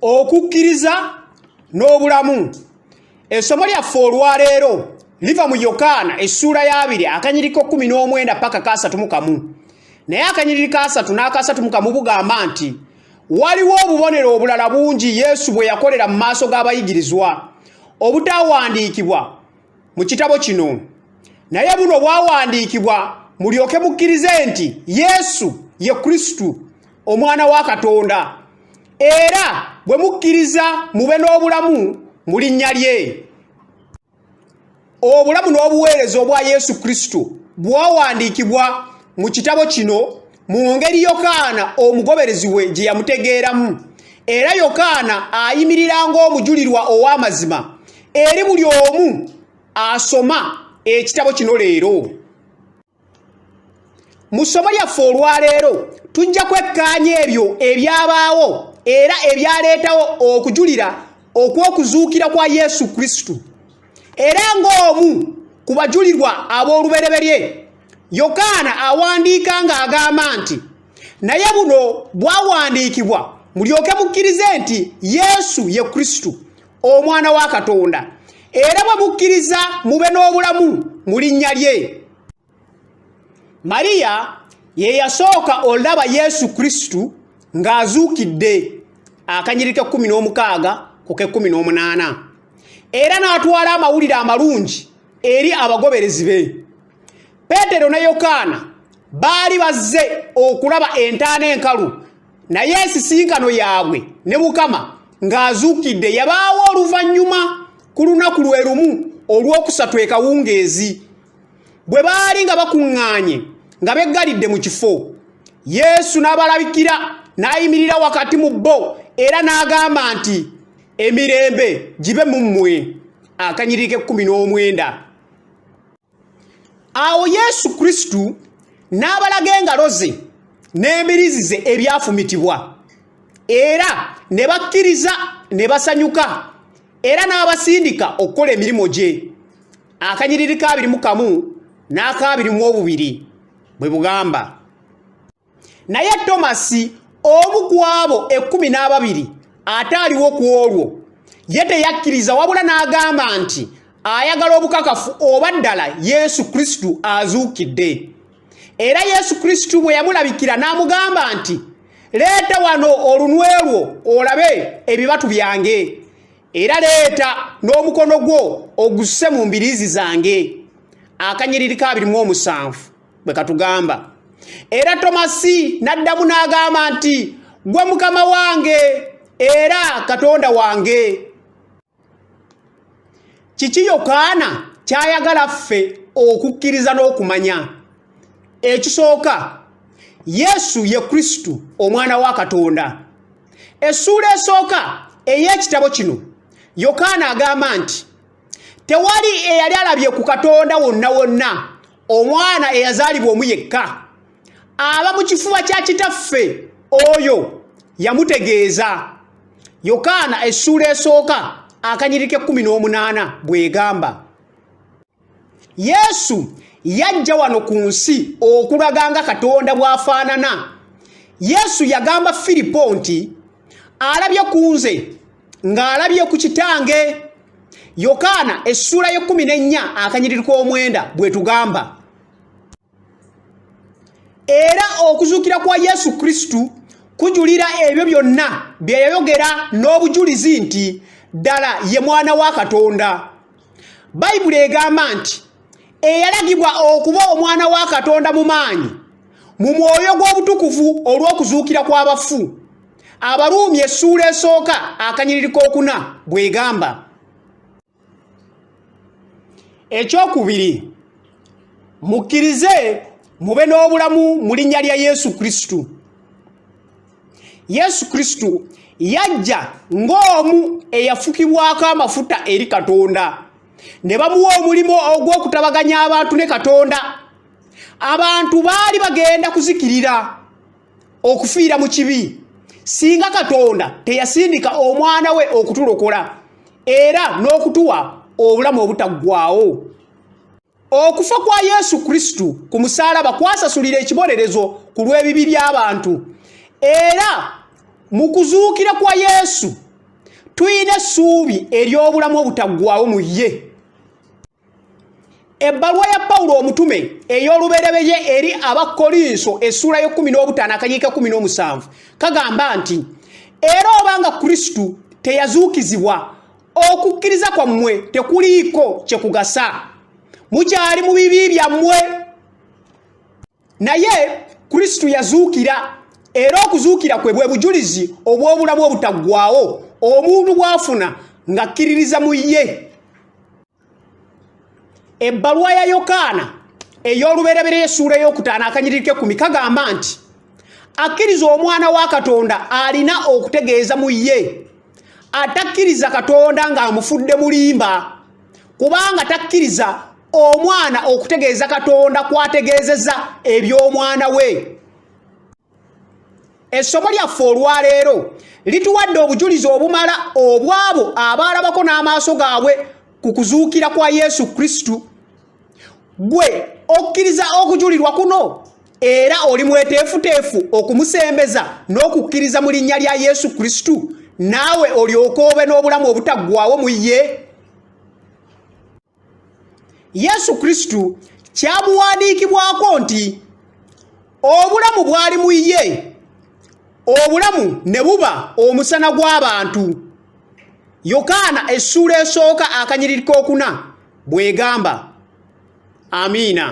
Okukkiriza n'obulamu. Essomo lyaffe olwaleero liva mu Yokaana essuula y'abiri akanyiriri k'okkumi n'omwenda paka kaasatu mu kamu. Naye akanyiriri kaasatu n'akaasatu mu kamu bugamba nti waliwo obubonero obulala bungi Yesu bwe yakolera mu maaso g'abayigirizwa obutaawandiikibwa mu kitabo kino. Naye buno bwawandiikibwa mulyoke mukkirize nti Yesu ye Kristo Omwana wa Katonda, era bwe mukkiriza mube n'obulamu mu linnya lye. Obulamu n'obuweereza obwa Yesu Kristo bwawandiikibwa mu kitabo kino mu ngeri Yokaana omugoberezi we gye yamutegeeramu, era Yokaana ayimirira ng'omujulirwa ow'amazima eri buli omu asoma ekitabo kino leero. Mu ssomo lyaffe olwaleero tujja kwekkaanya ebyo ebyabaawo era ebyaleetawo okujulira okw'okuzuukira kwa Yesu Kristo. Era ng'omu ku bajulirwa ab'olubereberye, Yokaana awandiika ng'agamba nti, Naye buno bwawandiikibwa mulyoke mukkirize nti Yesu ye Kristo, Omwana wa Katonda, era bwe mukkiriza mube n'obulamu mu linnya lye. Mariya ye yasooka olaba Yesu Kristo ng'azuukidde akanyiriri k'ekkumi n'omukaaga ku k'ekkumi n'omunaana era n'atwala amawulire amalungi eri abagoberezi be. Peetero ne Yokaana baali bazze okulaba entaana enkalu naye ensisinkano yaabwe ne Mukama ng'azuukidde yabaawo oluvannyuma ku lunaku lwe lumu olw'okusatu ekawungeezi. Bwe baali nga bakuŋŋaanye nga beggalidde mu kifo, Yesu n'abalabikira n'ayimirira wakati mu bo era n'agamba nti, Emirembe gibe mu mmwe. Akanyiriri k'ekkumi n'omwenda. Awo Yesu Kristo n'abalaga engalo ze n'embirizi ze ebyafumitibwa, era ne bakkiriza ne basanyuka, era n'abasindika okukola emirimu gye. Akanyiriri k'abiri mu kamu n'ak'abiri mu obubiri bwe bugamba. Naye Tomasi, omu ku abo ekkumi n'ababiri, ate aliwo ku olwo, ye teyakkiriza wabula n'agamba nti ayagala obukakafu oba ddala Yesu Kristo azuukidde. Era Yesu Kristo bwe yamulabikira n'amugamba nti, Leeta wano olunwe lwo olabe ebibatu byange, era leeta n'omukono gwo ogusse mu mbiriizi zange. Akanyiriri ka abiri mu omusanvu bwe katugamba. Era Tomasi n'addamu n'agamba nti, Ggwe Mukama wange era Katonda wange. Kiki Yokaana ky'ayagala ffe okukkiriza n'okumanya? Ekisooka, Yesu ye Kristo Omwana wa Katonda. Essuula esooka ey'ekitabo kino, Yokaana agamba nti tewali eyali alabye ku Katonda wonna wonna, Omwana eyazaalibwa omu yekka aba mu kifuba kya Kitaffe, oyo yamutegeeza. Yokaana essuula esooka akanyiriri k'ekkumi n'omunaana bw'egamba. Yesu yajja wano ku nsi okulaga nga Katonda bw'afaanana. Yesu yagamba Firipo nti, Alabye ku nze ng'alabye ku Kitange. Yokaana essuula y'ekkumi n'ennya akanyiriri k'omwenda bw'etugamba. Era okuzuukira kwa Yesu Kristo kujulira ebyo byonna bye yayogera n'obujulizi nti ddala ye Mwana wa Katonda. Bayibuli egamba nti eyalagibwa okuba Omwana wa Katonda mu maanyi, mu mwoyo gw'obutukuvu olw'okuzuukira kw'abafu. Abaruumi essuula esooka akanyiriri k'okuna bw'egamba. Ekyokubiri, mukkirize mube n'obulamu mu linnya lya Yesu Kristo. Yesu Kristo yajja ng'omu eyafukibwako amafuta eri Katonda, ne bamuwa omulimu ogw'okutabaganya abantu ne Katonda. Abantu baali bagenda kuzikirira, okufiira mu kibi, singa Katonda teyasindika Omwana we okutulokola era n'okutuwa obulamu obutaggwaawo. Okufa kwa Yesu Kristo ku musaalaba kwasasulira ekibonerezo ku lw'ebibi by'abantu, era mu kuzuukira kwa Yesu Tulina essuubi ery'obulamu obutaggwaawo mu ye. Ebbaluwa ya Pawulo omutume ey'olubereberye eri Abakkolinso essuula y'ekkumi n'obutaano akayiika 17 kagamba nti, Era obanga Kristo teyazuukizibwa, okukkiriza kwammwe tekuliiko kye kugasa, mukyali mu bibi byammwe. Naye Kristo yazuukira, era okuzuukira kwe bwe bujulizi obw'obulamu obutaggwaawo omuntu bw'afuna ng'akkiririza mu ye. Ebbaluwa ya Yokaana ey'olubereberye essuula ey'okutaano akanyiriri k'ekkumi kagamba nti, Akkiriza Omwana wa Katonda alina okutegeeza mu ye, atakkiriza Katonda ng'amufudde mulimba, kubanga takkiriza Omwana okutegeeza Katonda kw'ategeezeza eby'Omwana we. Essomo lyaffe olwaleero lituwadde obujulizi obumala obw'abo abaalabako n'amaaso gaabwe ku kuzuukira kwa Yesu Kristo. Gwe okkiriza okujulirwa kuno era oli mweteefuteefu okumusembeza n'okukkiriza mu linnya lya Yesu Kristo, naawe olyoke obe n'obulamu obutaggwaawo mu ye? Yesu Kristo kyamuwandiikibwako nti obulamu bwali mu ye, obulamu ne buba omusana gw'abantu. Yokaana essuula esooka akanyiriri k'okuna bw'egamba. Amiina.